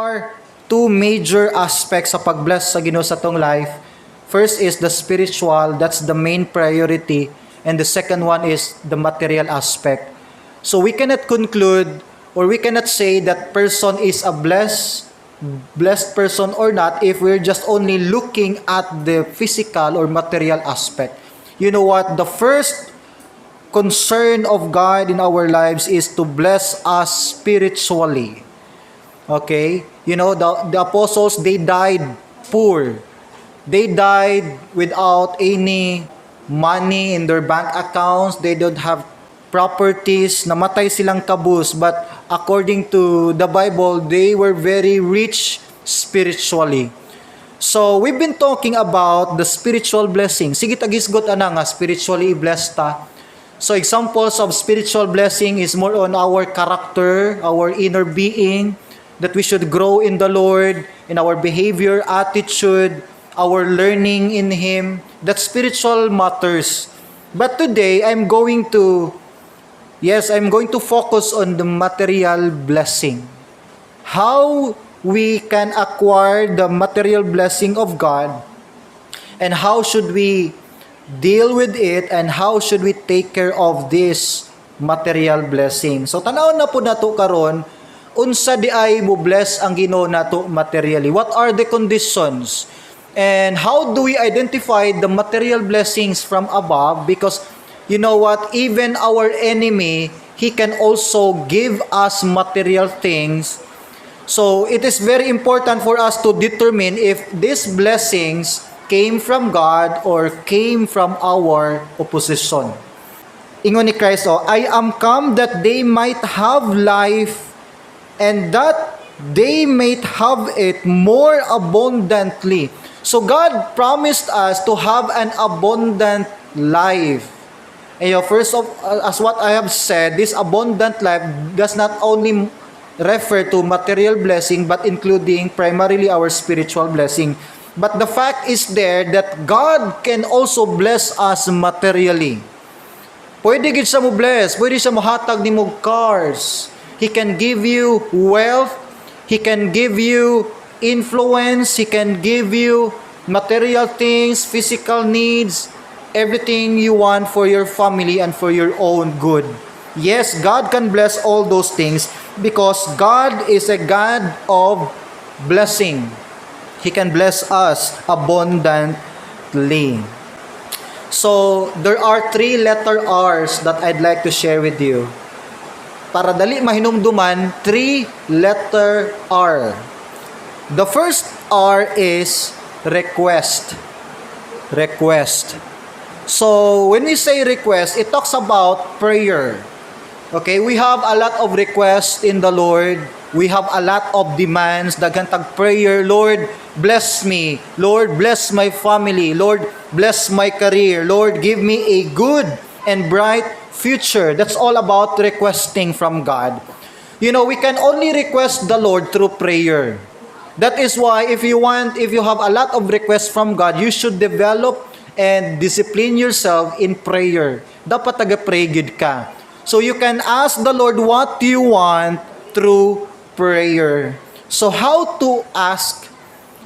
Are two major aspects sa pag-bless sa Ginoo sa atong life. First is the spiritual, that's the main priority, and the second one is the material aspect. So we cannot conclude or we cannot say that person is a blessed person or not if we're just only looking at the physical or material aspect. You know what? The first concern of God in our lives is to bless us spiritually. Okay? The apostles, they died poor. They died without any money in their bank accounts. They don't have properties. Namatay silang kabus. But according to the Bible, they were very rich spiritually. So, we've been talking about the spiritual blessing. Sige tag hisgot ana nga spiritually blessed ta. So, examples of spiritual blessing is more on our character, our inner being, that we should grow in the Lord, in our behavior, attitude, our learning in Him. That spiritual matters. But today, yes, I'm going to focus on the material blessing. How we can acquire the material blessing of God and how should we deal with it and how should we take care of this material blessing. So tan-awon na pud nato karon unsa diay mo bless ang Ginoo nato materially. What are the conditions? And how do we identify the material blessings from above? Because you know what? Even our enemy, he can also give us material things. So it is very important for us to determine if these blessings came from God or came from our opposition. Ingon ni Christ, oh, "I am come that they might have life and that they might have it more abundantly." So God promised us to have an abundant life. And first of as what I have said, this abundant life does not only refer to material blessing but including primarily our spiritual blessing. But the fact is there that God can also bless us materially. Pwede gid siya mo bless, pwede siya mohatag nimo cars. He can give you wealth, he can give you influence, he can give you material things, physical needs, everything you want for your family and for your own good. Yes, God can bless all those things because God is a God of blessing. He can bless us abundantly. So, there are three letter R's that I'd like to share with you. Para dali mahinumduman, three letter R. The first R is request. Request. So, when we say request, it talks about prayer. Okay, we have a lot of requests in the Lord. We have a lot of demands. Daghan tag prayer, "Lord, bless me. Lord, bless my family. Lord, bless my career. Lord, give me a good and bright future." That's all about requesting from God. We can only request the Lord through prayer. That is why if you have a lot of requests from God, you should develop and discipline yourself in prayer. Dapat taga-pray gid ka. So you can ask the Lord what you want through prayer. So how to ask,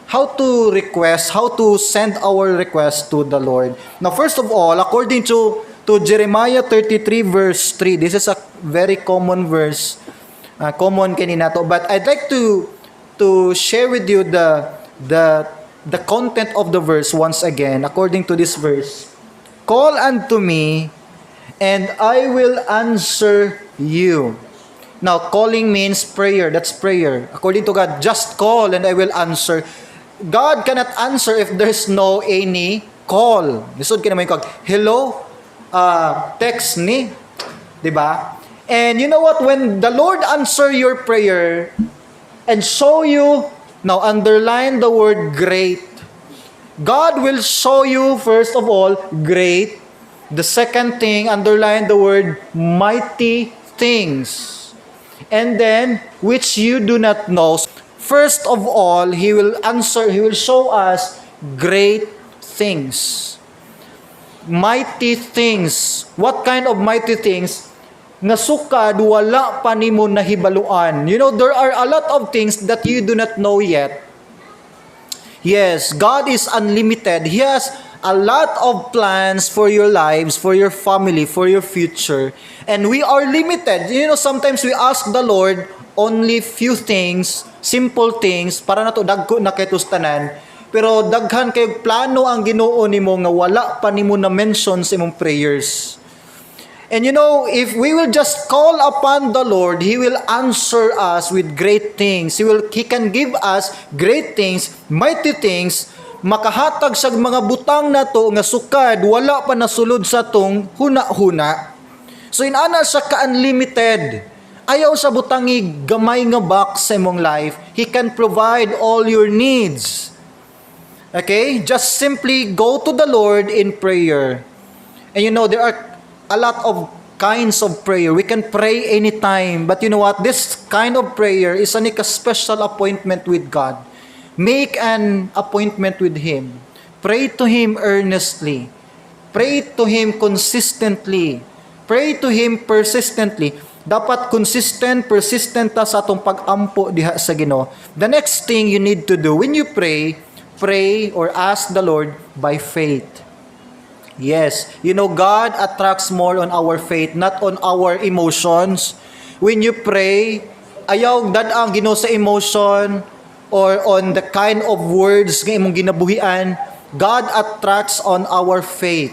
how to request, how to send our request to the Lord? Now, first of all, according to Jeremiah 33 verse 3, this is a very common verse, common kini nato. But I'd like to share with you the content of the verse once again. According to this verse, "Call unto me, and I will answer you." Now, calling means prayer. That's prayer. According to God, just call and I will answer. God cannot answer if there's no any call. Lisod kay naman yung hello, text ni. 'Di ba? And you know what? When the Lord answer your prayer and show you, now underline the word "great." God will show you, first of all, great. The second thing, underline the word "mighty" things. And then, "which you do not know." First of all, He will answer, He will show us great things. Mighty things. What kind of mighty things? nga sukad wala pa nimo nahibaluan. There are a lot of things that you do not know yet. Yes, God is unlimited. He has a lot of plans for your lives, for your family, for your future. And we are limited. Sometimes we ask the Lord only few things, simple things, para nato dagko na kay tanan. Pero daghan kay plano ang Ginoo nimo nga wala pa nimo na mention sa imong prayers. And if we will just call upon the Lord, He will answer us with great things. He can give us great things, mighty things, makahatag sa mga butang nato nga sukad wala pa nasulod sa atong huna-huna. So inana siya ka-unlimited. Ayaw sa butangi gamay nga box sa imong life. He can provide all your needs. Okay? Just simply go to the Lord in prayer. And there are a lot of kinds of prayer. We can pray anytime. But you know what? This kind of prayer is a special appointment with God. Make an appointment with Him. Pray to Him earnestly. Pray to Him consistently. Pray to Him persistently. Dapat consistent, persistent ta sa atong pag-ampo diha sa Ginoo. The next thing you need to do when you pray, pray or ask the Lord by faith. Yes, God attracts more on our faith, not on our emotions. When you pray, ayaw dad-a ang Ginoo sa emotion or on the kind of words nga imong ginabuhian. God attracts on our faith.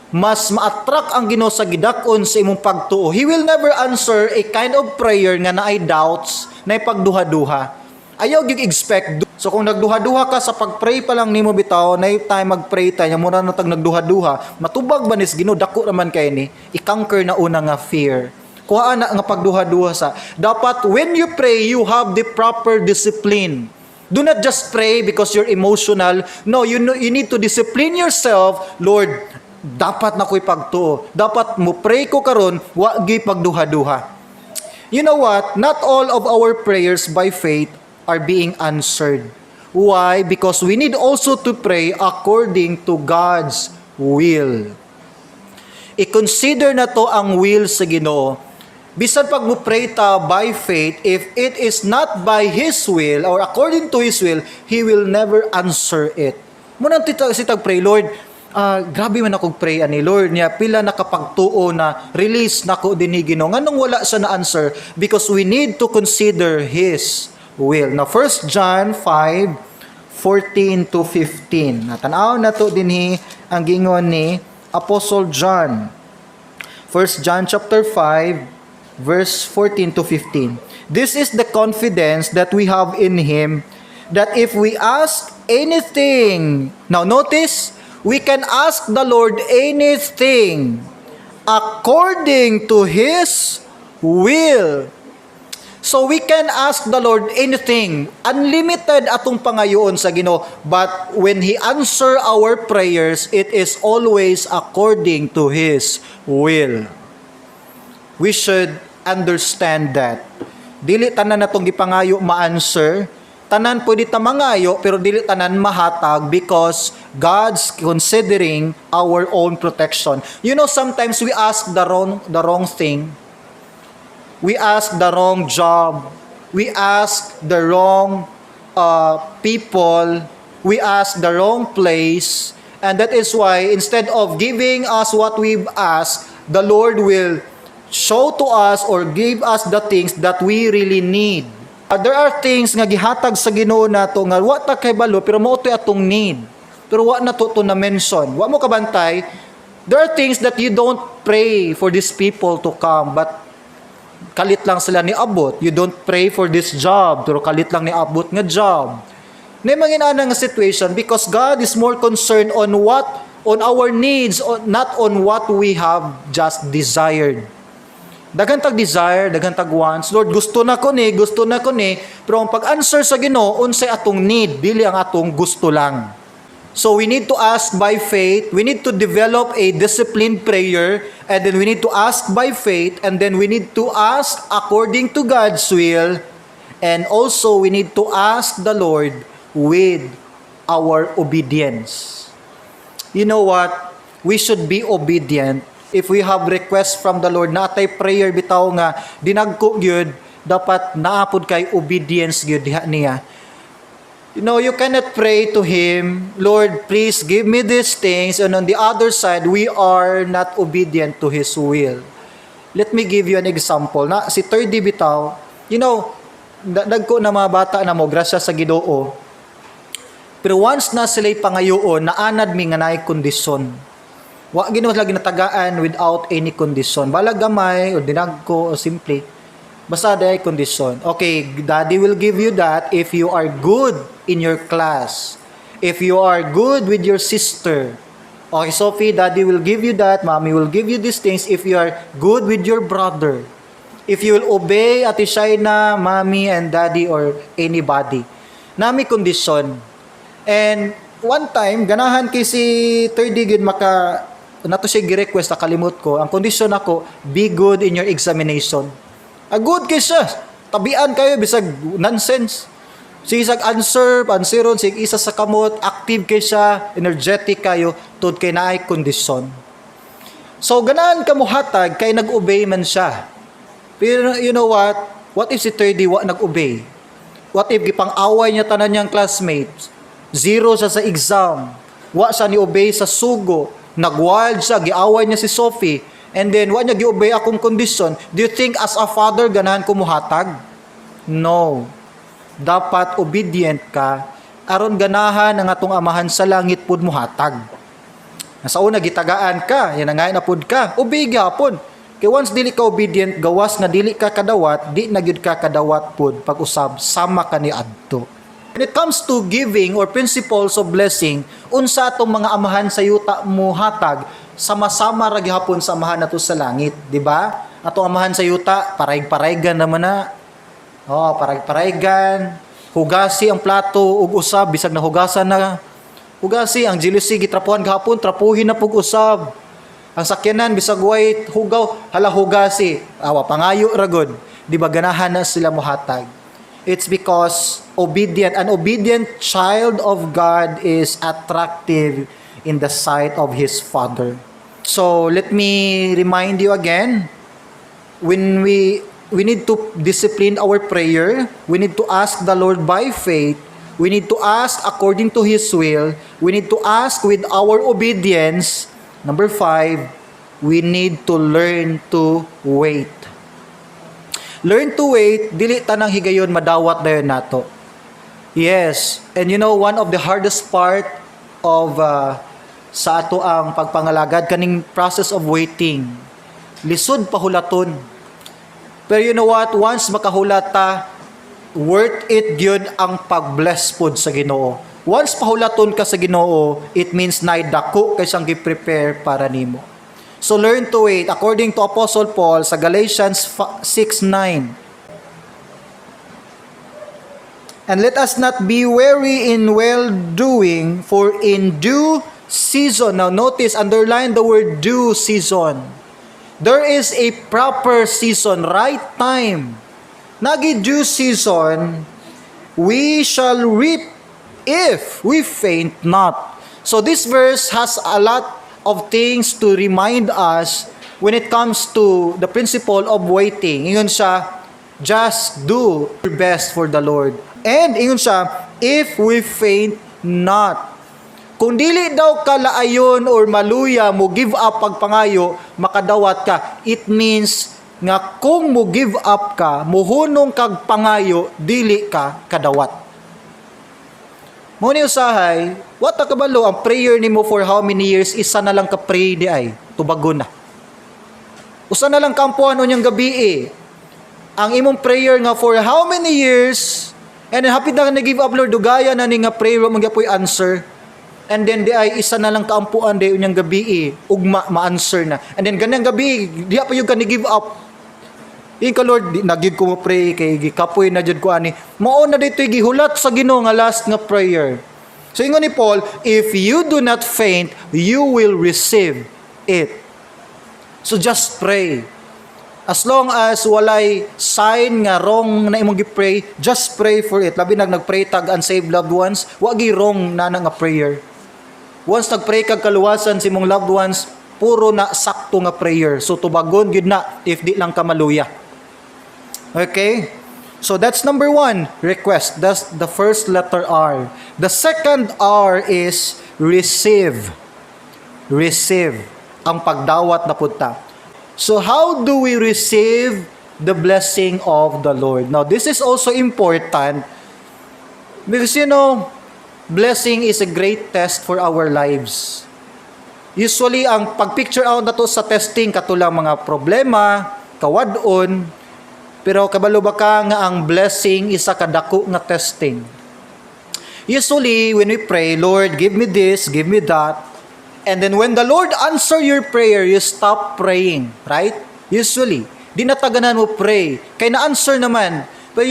Mas ma-attract ang Ginoo sa gidak-on sa imong pagtuo. He will never answer a kind of prayer nga naay doubts, naay pagduha-duha. Ayaw gyud expect. So kung nagduha-duha ka sa pag-pray pa lang nimo bitaw, na time mag-pray tayo, mura na tag nagduha-duha, matubag ba nis Ginoo, dako naman kay ni, i-conquer na una nga fear. Kuha na nga pagduha-duha sa. Dapat when you pray, you have the proper discipline. Do not just pray because you're emotional. No, you need to discipline yourself. Lord, dapat na ko'y pagtuo. Dapat mo pray ko karon, wa gyud pagduha-duha. You know what? Not all of our prayers by faith are being answered. Why? Because we need also to pray according to God's will. I-consider nato ang will sa Ginoo. Bisan pag mo pray ta by faith, if it is not by His will or according to His will, He will never answer it. Mao nang tita si tag pray, "Lord, grabe man akong pray ani Lord niya, pila nakapagtuo na release nako dinhi Ginoo. Nganong wala siya na answer?" Because we need to consider His will. Now, 1 John 5 14 to 15. Natanaw nato dinhi ang gingon ni Apostle John. 1 John chapter 5 verse 14 to 15. This is the confidence that we have in Him, that if we ask anything, now notice, we can ask the Lord anything according to His will. So we can ask the Lord anything. Unlimited atong pangayoon sa Ginoo. But when He answer our prayers, it is always according to His will. We should understand that. Dili tanan natong gipangayo ma-answer. Tanan pwede ta mangayo pero dili tanan mahatag because God's considering our own protection. Sometimes we ask the wrong thing. We ask the wrong job. We ask the wrong people. We ask the wrong place. And that is why instead of giving us what we've asked, the Lord will show to us or give us the things that we really need. There are things nga gihatag sa Ginoo nato nga wa ta kahibalo pero mao to'y atong need. Pero wa na to na mention. Wa mo kabantay. There are things that you don't pray for these people to come, but kalit lang sila ni abot. You don't pray for this job, pero kalit lang ni abot nga job. Na mga inana nga situation because God is more concerned on our needs, not on what we have just desired. Daghan tag desire, daghan tag wants. "Lord, gusto na ko ni, gusto na ko ni." Pero ang pag-answer sa Ginoo, unsay atong need, dili ang atong gusto lang. So we need to ask by faith. We need to develop a disciplined prayer, and then we need to ask by faith, and then we need to ask according to God's will, and also we need to ask the Lord with our obedience. You know what? We should be obedient If we have request from the Lord, natay prayer bitaw nga dinagko gyud, dapat naa pod kay obedience gyud diha niya. You cannot pray to Him, "Lord, please give me these things," and on the other side, we are not obedient to His will. Let me give you an example. Na, si 3D bitaw, dagko na mga bata na mo, grasya sa Ginoo. Pero once na sila'y pangayoon, naanad mi nga naay kondisyon. Wa Ginoo lagi natagaan without any condition. Balag gamay o dinagko o simple. Basta day kondisyon. "Okay, Daddy will give you that if you are good in your class. If you are good with your sister. Okay, Sophie, Daddy will give you that. Mommy will give you these things if you are good with your brother. If you will obey Ate Shaina, Mommy, and Daddy or anybody." Naa mi kondisyon. And one time, ganahan kay si third gyud maka nato siya gi-request, nakalimot ko. Ang kondisyon ako, "Be good in your examination." A good kay siya. Tabian kayo bisag nonsense. Sige sag answer, answeron sige isa sa kamot, active kay siya, energetic kayo tud kay naay kondisyon. So ganahan ka mohatag kay nag-obey man siya. Pero you know what? What if si 30 wa nag-obey? What if gipang-away niya tanan niyang classmates? Zero siya sa exam. Wa siya ni-obey sa sugo. Nag-wild siya, giaway niya si Sophie. And then, wa niya gi-obey akong kondisyon. Do you think as a father, ganahan ko muhatag? No. Dapat obedient ka aron ganahan ang atong Amahan sa langit pud muhatag. Sa una gitagaan ka, yan nga na pud ka, obey gyapon. Kay once dili ka obedient, gawas nga dili ka kadawat, di na gyud ka kadawat pud pag-usab sama ka ni adto. When it comes to giving or principles of blessing, unsa atong mga amahan sa yuta muhatag, sama-sama ra gihapon sa Amahan nato sa langit, di ba? Atong amahan sa yuta, parayg-paraygan naman na. Oh, parayg-paraygan. Hugasi ang plato ug usab bisag nahugasan na. Hugasi ang jealousy, gitrapuhan gahapon, trapuhin na pug usab. Ang sakyanan bisag white hugaw, hala, hugasi. Awa pangayo ra gud. Di ba ganahan na sila mohatag? It's because an obedient child of God is attractive in the sight of his Father. So let me remind you again, when we need to discipline our prayer, we need to ask the Lord by faith, we need to ask according to His will, we need to ask with our obedience. Number five, we need to learn to wait. Learn to wait, dili tanang higayon madawat dayon nato. Yes, and one of the hardest part of sa ato ang pagpangalagad kaning process of waiting. Lisod pahulaton. Pero you know what? Once makahulat ta, worth it gyud ang pag-bless pod sa Ginoo. Once pahulaton ka sa Ginoo, it means naay dako kay siyang gi-prepare para nimo. So learn to wait according to Apostle Paul sa Galatians 6:9. "And let us not be weary in well-doing, for in due season." Now notice, underline the word "due season." There is a proper season, right time. Nagi due season, "we shall reap if we faint not." So this verse has a lot of things to remind us when it comes to the principle of waiting. Ingon siya, just do your best for the Lord. And ingon siya, "if we faint not." Kung dili daw ka laayon or maluya mo give up pagpangayo, makadawat ka. It means nga kung mo give up ka, muhunong kag pangayo, dili ka kadawat. Mo ni usahay, wa ta kabalo ang prayer nimo for how many years, isa na lang ka pray di ay, tubagon na. Usa na lang kampuan unyang gabi eh. Ang imong prayer nga for how many years, and then hapit na ka na-give up, "Lord, dugaya na ni nga prayer, wa man gyapoy answer." And then di ay isa na lang kaampuan di unyang gabi eh, ugma ma-answer na. And then ganang gabi, diha pa yung ka ni-give up. Ingon ka, "Lord, di, nagyud ko mo pray kay gikapoy na jud ko ani." Mao na dito gihulat sa Ginoo nga last nga prayer. So ingon ni Paul, if you do not faint, you will receive it. So just pray. As long as walay sign nga wrong na imong gi-pray, just pray for it. Labi nag nagpray tag unsaved loved ones, wa gi wrong na nga prayer. Once nagpray kag kaluwasan si imong loved ones, Puro na sakto nga prayer. So tubagon gyud na if di lang ka maluya. Okay? So that's number one, request. That's the first letter R. The second R is receive. Receive. Ang pagdawat na punta. So how do we receive the blessing of the Lord? Now, this is also important because blessing is a great test for our lives. Usually, ang pag-picture out na to sa testing, katulang mga problema, kawad-on, pero kabalo ba ka nga ang blessing isa ka dako nga testing? Usually, when we pray, "Lord, give me this, give me that," and then when the Lord answer your prayer, you stop praying, right? Usually, di na ta ganahan mo pray. Kay na-answer naman. But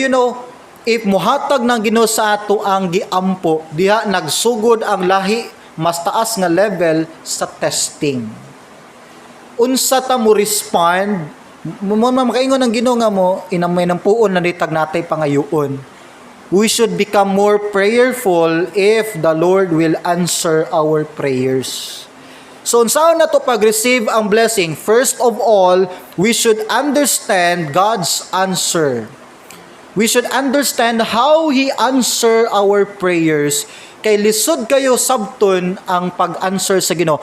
if muhatag ng Ginoo sa ato ang giampo, diha nagsugod ang lahi, mas taas nga level sa testing. Unsa ta mo respond mo mo makaingon ang Ginoo nga mo inamay ng puon na ditag natay pangayoon. We should become more prayerful if the Lord will answer our prayers. So unsaon na to pag-receive ang blessing? First of all, we should understand God's answer. We should understand how He answer our prayers. Kay lisod kayo sabton ang pag-answer sa Ginoo.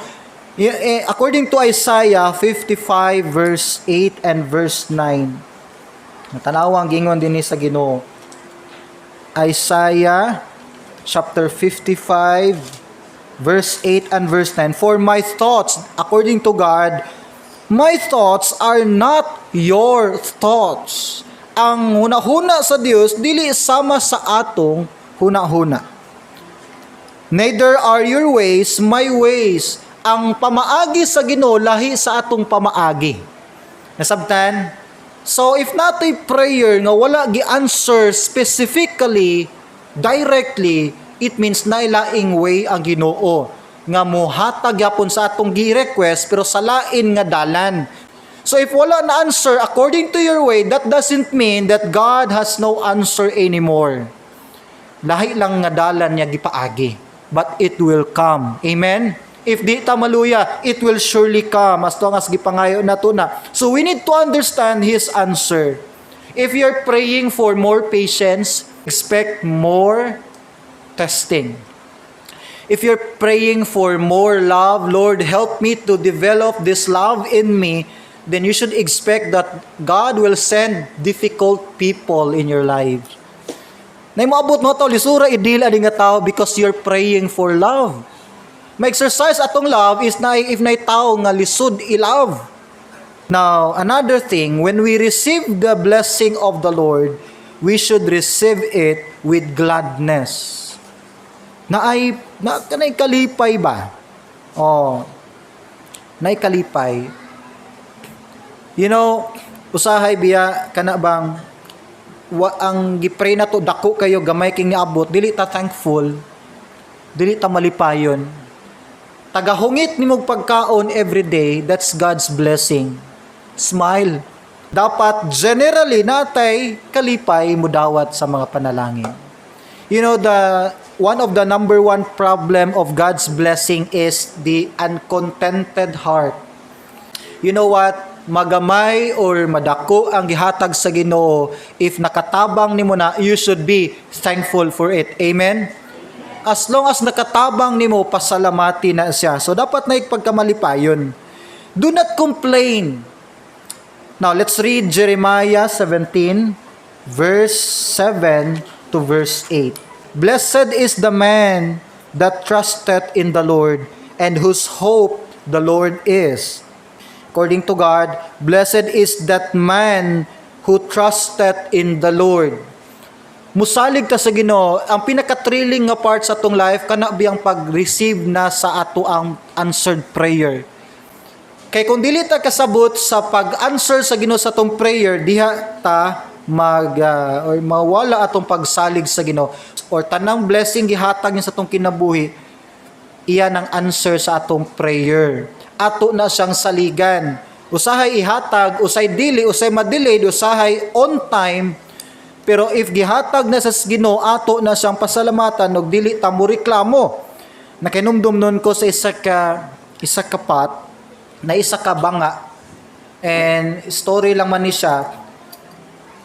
According to Isaiah 55 verse 8 and verse 9. Tanawa ang gingon dinhi sa Ginoo. Isaiah chapter 55 verse 8 and verse 9. "For my thoughts," according to God, "my thoughts are not your thoughts." Ang hunahuna sa Dios dili sama sa atong hunahuna. "Neither are your ways my ways." Ang pamaagi sa Ginoo lahi sa atong pamaagi. Nasabtan? So if naa tay prayer nga wala gi-answer specifically, directly, it means nailaing way ang Ginoo nga mohatag yapon sa atong gi-request pero sa lain nga dalan. So if wala na answer according to your way, that doesn't mean that God has no answer anymore. Lahi lang nga dalan niya gipaagi. But it will come. Amen? If di ta maluya, it will surely come as long as gipangayo nato na. So we need to understand His answer. If you're praying for more patience, expect more testing. If you're praying for more love, "Lord, help me to develop this love in me," then you should expect that God will send difficult people in your life. Na moabot mo to, lisura i-deal ani nga tao because you're praying for love. Ma-exercise atong love is na if na tao nga lisod i-love. Now, another thing, when we receive the blessing of the Lord, we should receive it with gladness. Na ay na kanay kalipay ba? Oh. Nay kalipay. Usahay biya kana bang wa, ang gipray na to dako kayo, gamay king niabot, dili ta thankful, dili ta malipayon. Tagahungit nimog pagkaon every day, that's God's blessing. Smile. Dapat generally natay kalipay mudawat sa mga panalangin. The one of the number one problem of God's blessing is the uncontented heart. You know what? Magamay or madako ang gihatag sa Ginoo, if nakatabang nimo na, you should be thankful for it. Amen? As long as nakatabang nimo, pasalamati na siya. So dapat na pagkamalipayon. Do not complain. Now, let's read Jeremiah 17 verse 7 to verse 8. "Blessed is the man that trusteth in the Lord and whose hope the Lord is." According to God, blessed is that man who trusteth in the Lord. Musalig ta sa Ginoo, ang pinaka-thrilling nga part sa atong life kana biyang pag-receive na sa ato ang answered prayer. Kay kung dili ta kasabot sa pag-answer sa Ginoo sa atong prayer, diha ta mag or mawala atong pagsalig sa Ginoo or tanang blessing gihatag niya sa atong kinabuhi, iyan ang answer sa atong prayer. Ato na siyang saligan. Usahay ihatag, usay dili, usay ma-delayed, usahay on time. Pero if gihatag na sa Ginoo, ato na siyang pasalamatan ug dili ta mo reklamo. Nakinumdum nun ko sa isa ka pot. Na isa ka banga and story lang man ni siya,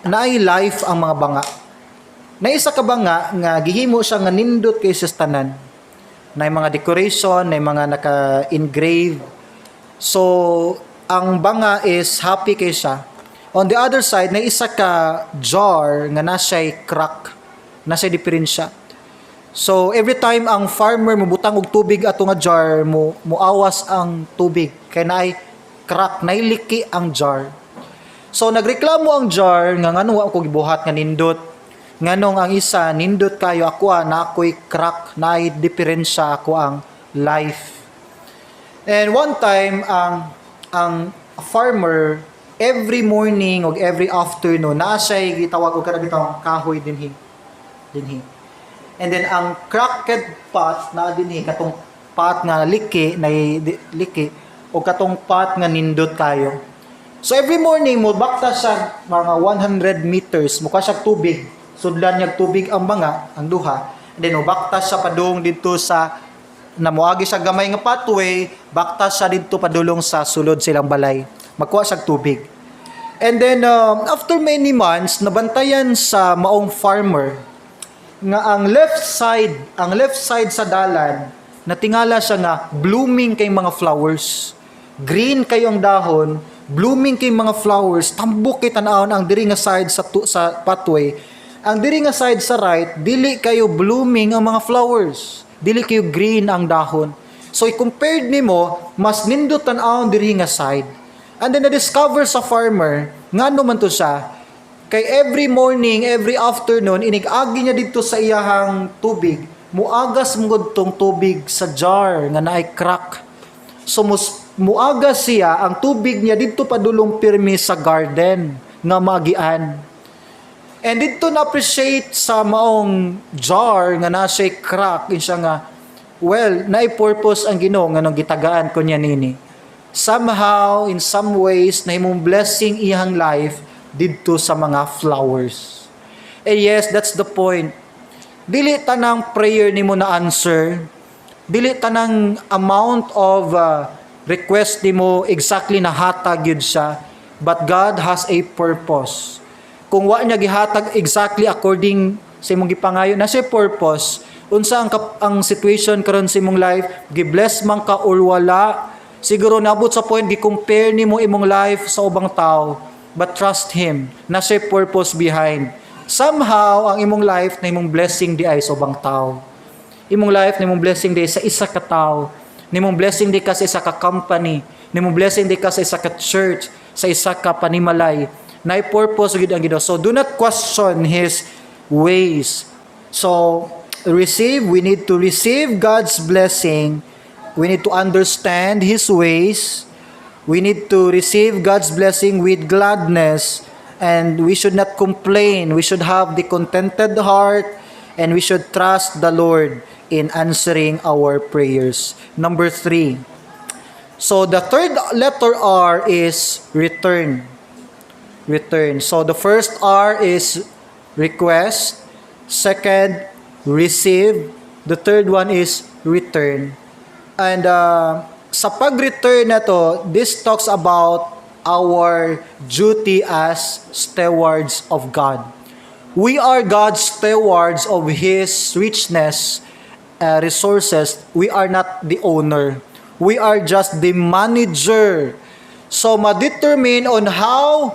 naay life ang mga banga. Na isa ka banga nga gihimo siya nga nindot kay sa tanan. Na mga decoration, na mga naka-engrave. So, ang banga is happy kay siya. On the other side, na isa ka jar nga na siya'y crack, na siya'y diferensya. So, every time ang farmer mobutang og tubig ato nga jar, mo muawas ang tubig kay naay crack, naay liki ang jar. So nagreklamo ang jar nga ngano wa ko gibuhat nga nindot. Nganong ang isa nindot kayo, ako na ako'y crack, naay diferensya ako ang life. And one time ang farmer, every morning og every afternoon, naa siya gitawag og kana bitawng kahoy dinhi. Dinhi. And then ang cracked pot na dinhi, katong pot nga liki na liki o katong pot nga nindot kayo. So every morning mo bakta siya mga 100 meters, mukuha siya tubig. Sudlan niya tubig ang banga, ang duha. And then bakta siya padung didto sa namuagi sa gamay nga pathway, bakta siya didto padulong sa sulod silang balay. Magkuha siya tubig. And then after many months, nabantayan sa maong farmer nga ang left side sa dalan, natingala siya nga blooming kay mga flowers. Green kayo ang dahon, blooming kay mga flowers, tambok kay tan-awon ang diri nga side sa pathway. Ang diri nga side sa right, dili kayo blooming ang mga flowers. Dili kayo green ang dahon. So i-compared nimo, mas nindot tan-awon diri nga side. And then na-discover sa farmer, ngano man to siya, kay every morning, every afternoon, inig-agi niya dito sa iyahang tubig, muagas mangud tong tubig sa jar nga naay crack. So mus muagas siya ang tubig niya didto padulong pirmi sa garden nga maagian. And didto na appreciate sa maong jar nga naa siya'y crack, yun siya nga, well, naay purpose ang Ginoo nga nung gitagaan ko niya nini. Somehow, in some ways, nahimong blessing iyang life didto sa mga flowers. And yes, that's the point. Dili tanang prayer nimo na answer. Dili tanang amount of request nimo exactly na hatag yun siya. But God has a purpose. Kung wa niya gihatag exactly according sa imong gipangayo, na siya purpose. Unsa ang situation karon sa imong life, gi-bless man ka or wala, siguro naabot sa point gi-compare nimo imong life sa ubang tao, but trust Him na siya purpose behind. Somehow ang imong life na imong blessing di ay sa ubang tao. Imong life na imong blessing di sa isa ka tao. Nimong blessing di ka sa isa ka company. Nimong blessing di ka sa isa ka church, sa isa ka panimalay. Naay purpose gid ang Ginoo. So do not question His ways. So receive, we need to receive God's blessing. We need to understand His ways. We need to receive God's blessing with gladness and we should not complain. We should have the contented heart and we should trust the Lord in answering our prayers. Number three. So the third letter R is return. Return. So the first R is request. Second, receive. The third one is return. And sa pag-return na to, this talks about our duty as stewards of God. We are God's stewards of His richness, resources. We are not the owner. We are just the manager. So, ma-determine on how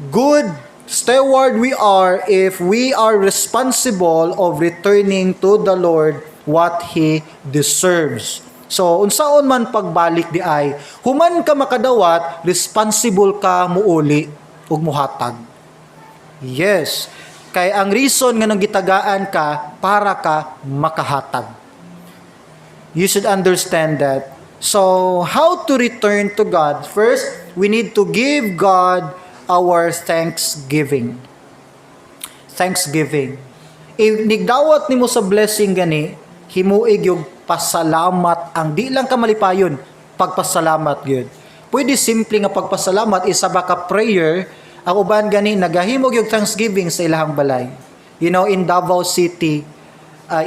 good steward we are if we are responsible of returning to the Lord what He deserves. So, unsaon man pagbalik di ay, human ka makadawat, responsible ka muuli ug muhatag. Yes. Kay ang reason nga nang gitagaan ka para ka makahatag. You should understand that. So, how to return to God? First, we need to give God our thanksgiving. Thanksgiving. If nigdawat nimo sa blessing gani, himuig yung pasalamat ang di lang ka malipayon, pagpasalamat gyud. Pwede simple nga pagpasalamat, isa ba ka prayer. Ang uban gani nagahimo yung thanksgiving sa ilahang balay. In Davao City,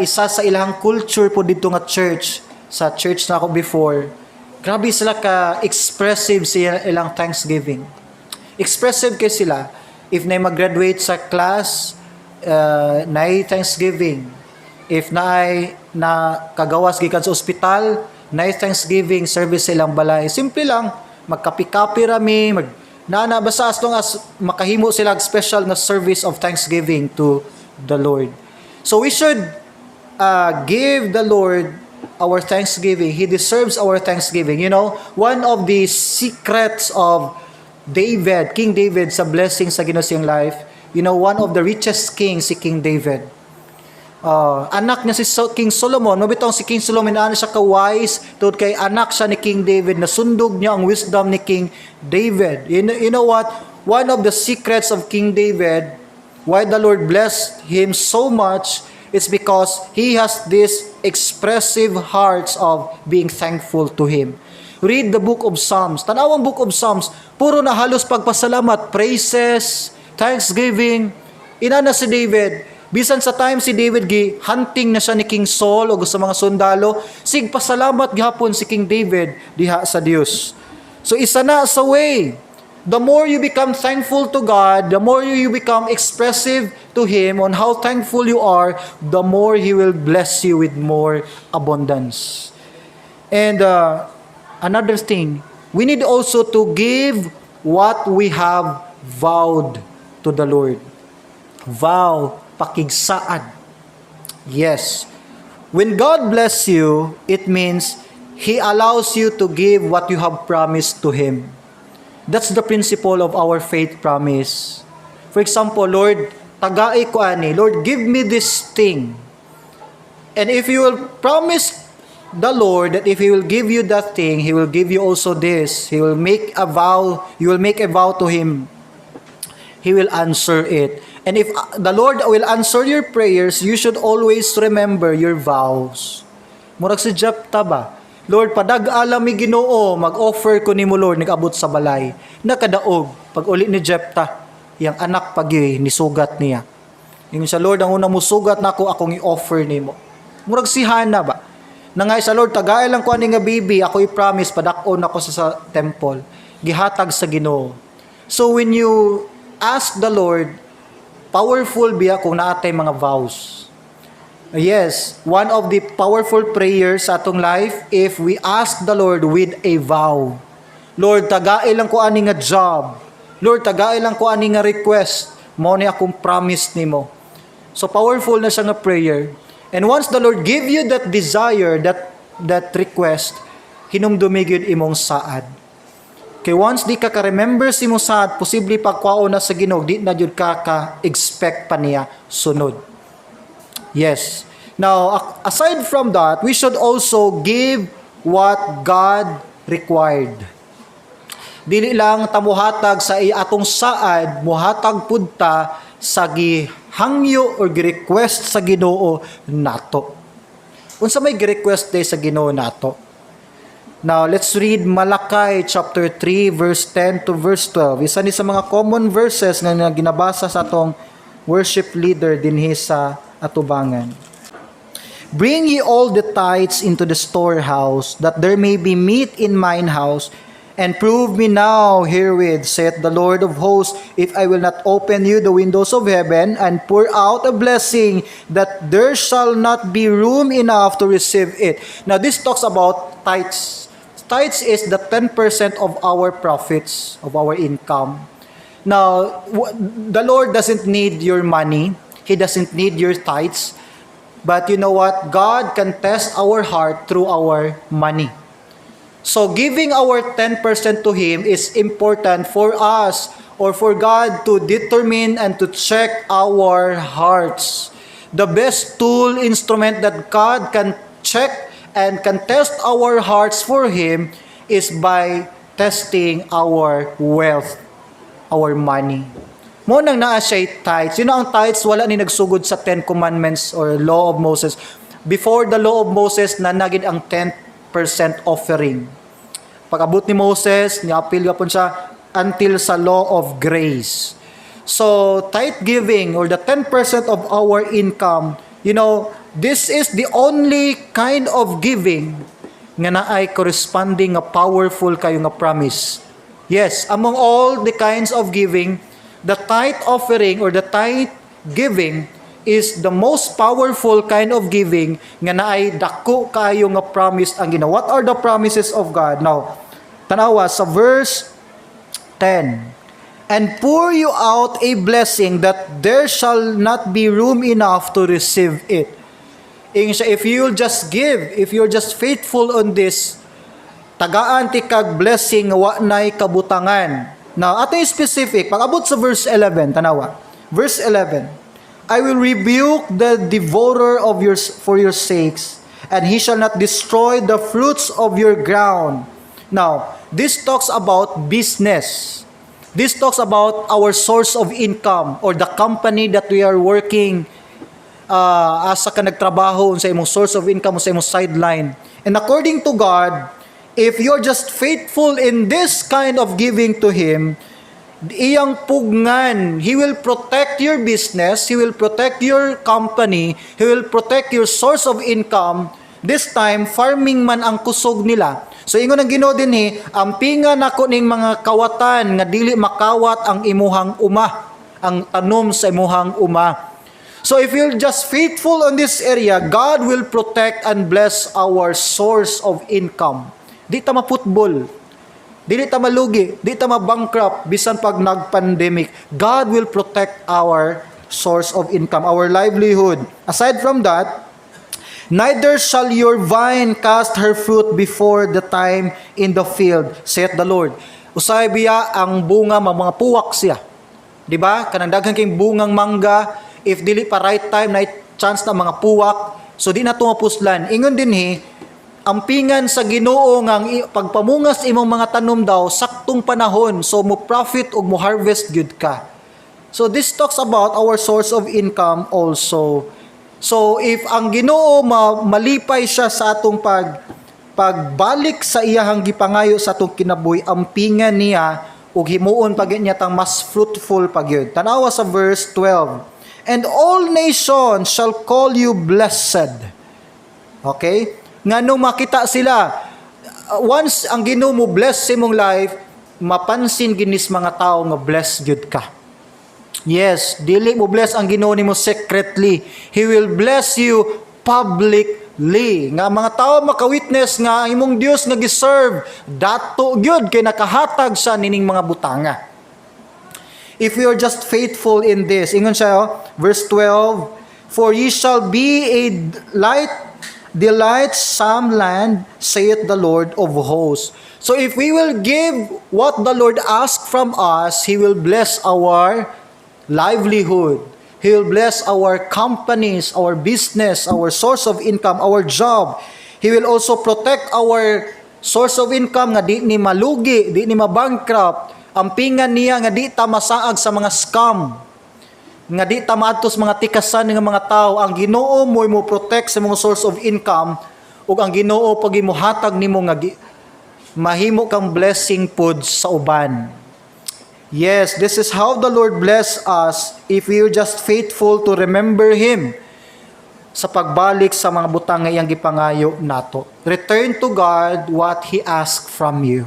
isa sa ilahang culture po dito nga church, sa church na ako before, Grabe sila ka expressive sa ilang thanksgiving. Expressive kay sila. If na mag-graduate sa class, naay thanksgiving. If naay na kagawas gikan sa ospital, naay thanksgiving service sa ilang balay. Simple lang, magkapi-kapi rami, mag nana basta as long as makahimo sila og special nga service of thanksgiving to the Lord. So we should give the Lord our thanksgiving. He deserves our thanksgiving. One of the secrets of David, King David, sa blessing sa Ginoo sa iyang life, one of the richest kings si King David. Anak niya si King Solomon, mao bitong si King Solomon ano siya ka-wise tungod kay anak siya ni King David, nasundog niya ang wisdom ni King David. You know what? One of the secrets of King David, why the Lord blessed him so much, is because he has this expressive hearts of being thankful to Him. Read the book of Psalms. Tanaw ang book of Psalms, puro na halos pagpasalamat, praises, thanksgiving. Inana si David, bisan sa time si David gi hunting na siya ni King Saul o sa mga sundalo, sig pasalamat gihapon si King David diha sa Dios. So isa na sa way. The more you become thankful to God, the more you become expressive to Him on how thankful you are, the more He will bless you with more abundance. And another thing, we need also to give what we have vowed to the Lord. Vow, pakigsaad. Yes. When God bless you, it means He allows you to give what you have promised to Him. That's the principle of our faith promise. For example, "Lord, tagai ko ani. Lord, give me this thing." And if you will promise the Lord that if He will give you that thing, He will give you also this. He will make a vow, you will make a vow to Him. He will answer it. And if the Lord will answer your prayers, you should always remember your vows. Murag si Jephthah ba? "Lord, padag-a lang mi, Ginoo, mag-offer ko nimo, Lord," nag-abot sa balay. Nakadaog, pag uli ni Jephthah, iyang anak pag nisugat niya. Ingon siya, "Lord, ang unang musugat nako, akong i-offer nimo." Murag si Hannah ba? Nangay sa "Lord, tagay lang ko ani nga baby, ako i-promise padak-on ako sa temple." Gihatag sa Ginoo. So when you ask the Lord, powerful biya kung naa tay mga vows. Yes, one of the powerful prayers sa atong life if we ask the Lord with a vow. "Lord, tagai lang ko ani nga job. Lord, tagai lang ko ani nga request. Mao ni akong promise nimo." So powerful na siya nga prayer. And once the Lord give you that desire, that request, hinumdumi gyud imong saad. Kay once di ka ka-remember sa imong saad, posible pagkuhaon na sa Ginoo, di na jud ka ka-expect pa niya sunod. Yes. Now, aside from that, we should also give what God required. Dili lang ta muhatag sa atong saad, muhatag pud ta sa gihangyo or gi-request sa Ginoo nato. Unsa may gi-request day sa Ginoo nato? Now, let's read Malachi chapter 3 verse 10 to verse 12. Isa ni sa mga common verses nga ginabasa sa atong worship leader dinhi sa atubangan. "Bring ye all the tithes into the storehouse, that there may be meat in mine house, and prove me now herewith, saith the Lord of hosts, if I will not open you the windows of heaven and pour out a blessing, that there shall not be room enough to receive it." Now, this talks about tithes. Tithes is the 10% of our profits, of our income. Now, the Lord doesn't need your money. He doesn't need your tithes. But you know what? God can test our heart through our money. So giving our 10% to Him is important for us or for God to determine and to check our hearts. The best tool, instrument that God can check and can test our hearts for Him is by testing our wealth, our money. Mao nang naa siya tithes. Ang tithes, wala ni nagsugod sa Ten Commandments or Law of Moses. Before the Law of Moses, naa na gyud ang 10% offering. Pag-abot ni Moses, niapil gapon siya until sa law of grace. So, tithe giving or the 10% of our income, this is the only kind of giving nga naay corresponding nga powerful kayo nga promise. Yes, among all the kinds of giving, the tithe offering or the tithe giving is the most powerful kind of giving nga naay dako kaayo nga promise ang Ginoo. What are the promises of God? Now, tanawa sa verse 10. "And pour you out a blessing that there shall not be room enough to receive it." Ingon siya, if you'll just give, if you're just faithful on this, tagaan ti kag blessing nga wa nay kabutangan. Now, ato yung specific, pag abot sa verse 11, tanawa. Verse 11, "I will rebuke the devourer of your, for your sakes, and he shall not destroy the fruits of your ground." Now, this talks about business. This talks about our source of income or the company that we are working, asa ka nagtrabaho, sa imong source of income, sa imong sideline. And according to God, if you're just faithful in this kind of giving to Him, iyang pugngan, He will protect your business, He will protect your company, He will protect your source of income. This time, farming man ang kusog nila. So ingon ang Ginoo dinhi, ampinga nako ning mga kawatan nga dili makawat ang imuhang uma, ang tanom sa imuhang uma. So if you're just faithful on this area, God will protect and bless our source of income. Di ta maputbol. Dili ta malugi, di ta mabankrupt bisan pag nag-pandemic. God will protect our source of income, our livelihood. Aside from that, "Neither shall your vine cast her fruit before the time in the field, saith the Lord." Usay biya ang bunga mga puwak siya. Di ba? Kanang daghan kay bungang mangga, if dili pa right time na chance na mga puwak, so di na to mapuslan. Ingon dinhi, ampingan sa Ginoo nga ang pagpamungas imong mga tanom daw saktong panahon, so mo profit ug mo harvest gyud ka. So this talks about our source of income also. So if ang Ginoo malipay siya sa atong pagbalik sa iyahang gipangayo sa atong kinabuhi, ampingan niya ug himuon pa gyud niya tang mas fruitful pa gyud. Tanawa sa verse 12. "And all nations shall call you blessed." Okay? Ngano makita sila, once ang Ginoo mo bless sa imong life, mapansin ginis mga tao nga blessed gyud ka. Yes, dili mo bless ang Ginoo nimo secretly. He will bless you publicly. Nga mga tao maka-witness nga ang imong Dios nga giserve dato gyud kay nakahatag sa nining mga butanga. If we are just faithful in this, ingon siya, oh, verse 12, "For ye shall be a light delightsome land, saith the Lord of hosts." So if we will give what the Lord asks from us, He will bless our livelihood. He will bless our companies, our business, our source of income, our job. He will also protect our source of income nga di ni malugi, di ni mabankrupt. Ampingan niya nga di ta masaag sa mga scam, nga di ta maadto sa mga tikasan nga mga tao. Ang Ginoo mo mo protect sa mga source of income ug ang Ginoo pag imuhatag nimo nga mahimo kang blessing pod sa uban. Yes, this is how the Lord bless us if we are just faithful to remember Him sa pagbalik sa mga butang nga iyang gipangayo nato. Return to God what He asked from you.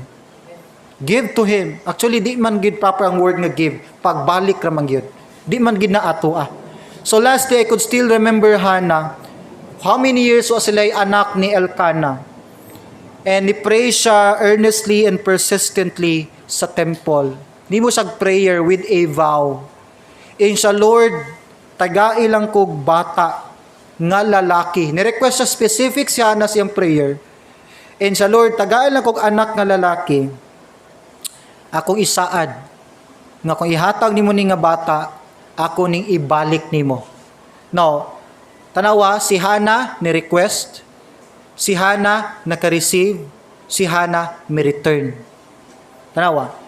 Give to Him. Actually, di man gid proper ang word nga give. Pagbalik ra man gyud. Di man gid na ato ah. So lastly, I could still remember Hannah. How many years was sila anak ni Elkanah? And ni-pray siya earnestly and persistently sa temple. Di mo siya prayer with a vow. Ingon siya, "Lord, tagai lang kog bata nga lalaki." Ni-request siya specific siya na siyang prayer. And siya, "Lord, tagai lang kog anak nga lalaki. Akong isaad. Nga kung ihatag nimo ni nga bata, ako ning ibalik nimo." No, tanawa, si Hannah ni-request, si Hannah naka-receive, si Hannah mi-return. Tanawa.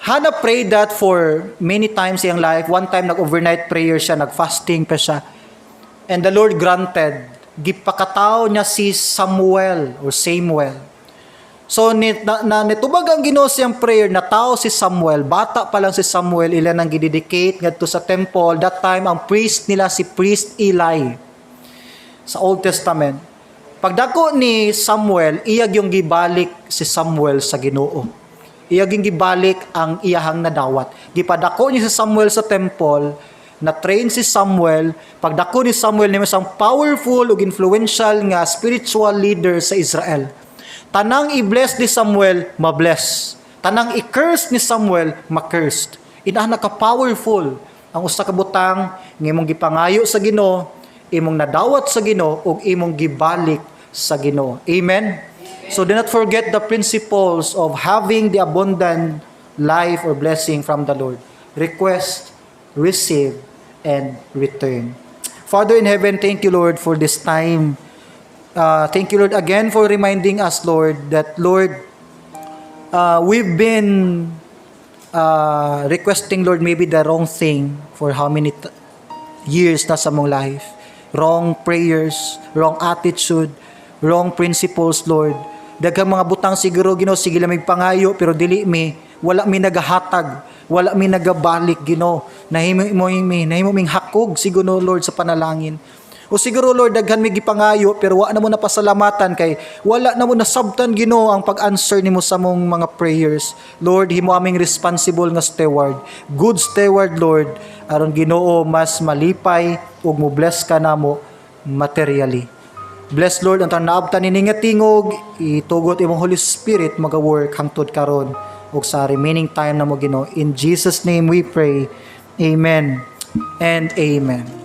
Hannah prayed that for many times in life. One time nag-overnight prayer siya, nag-fasting pa siya. And the Lord granted, gipakatao niya si Samuel or Samuel. So ni, na, na, nitubag ang Ginoo siyang prayer, natao si Samuel, bata pa lang si Samuel, ilan ang gidedicate ngadto sa temple. That time ang priest nila si Priest Eli sa Old Testament. Pagdako ni Samuel, iya gyung gibalik si Samuel sa Ginoo. Iya gyung gibalik ang iyahang nadawat. Gipadako niya si Samuel sa temple, na-train si Samuel. Pagdako ni Samuel, niya isang powerful ug influential nga spiritual leader sa Israel. Tanang i-bless ni Samuel, ma-bless. Tanang i-curse ni Samuel, ma-cursed. Inana ka powerful ang usa ka butang nga imong gipangayo sa Ginoo, imong nadawat sa Ginoo ug imong gibalik sa Ginoo. Amen. So do not forget the principles of having the abundant life or blessing from the Lord. Request, receive, and return. Father in heaven, thank you, Lord, for this time. Thank you, Lord, again for reminding us, Lord, that, Lord, we've been requesting, Lord, maybe the wrong thing for how many years na sa among life. Wrong prayers, wrong attitude, wrong principles, Lord. Daghang mga butang siguro, Ginoo, sige lang mig pangayo, pero dili mi, wala mi nagahatag, wala mi nagabalik, Ginoo. Nahimo ming hakog siguro, Lord, sa panalangin. O siguro, Lord, daghan mi gipangayo pero wa na mo napasalamatan kay wala na mo nasabtan, Ginoo, ang pag-answer nimo sa among mga prayers. Lord, himo aming responsible nga steward. Good steward, Lord, aron, Ginoo, mas malipay ug mo bless ka namo materially. Bless, Lord, ang tanang naabtan nini nga tingog, itugot imong Holy Spirit maga-work hangtod karon ug sa remaining time namo, Ginoo. In Jesus' name we pray. Amen and amen.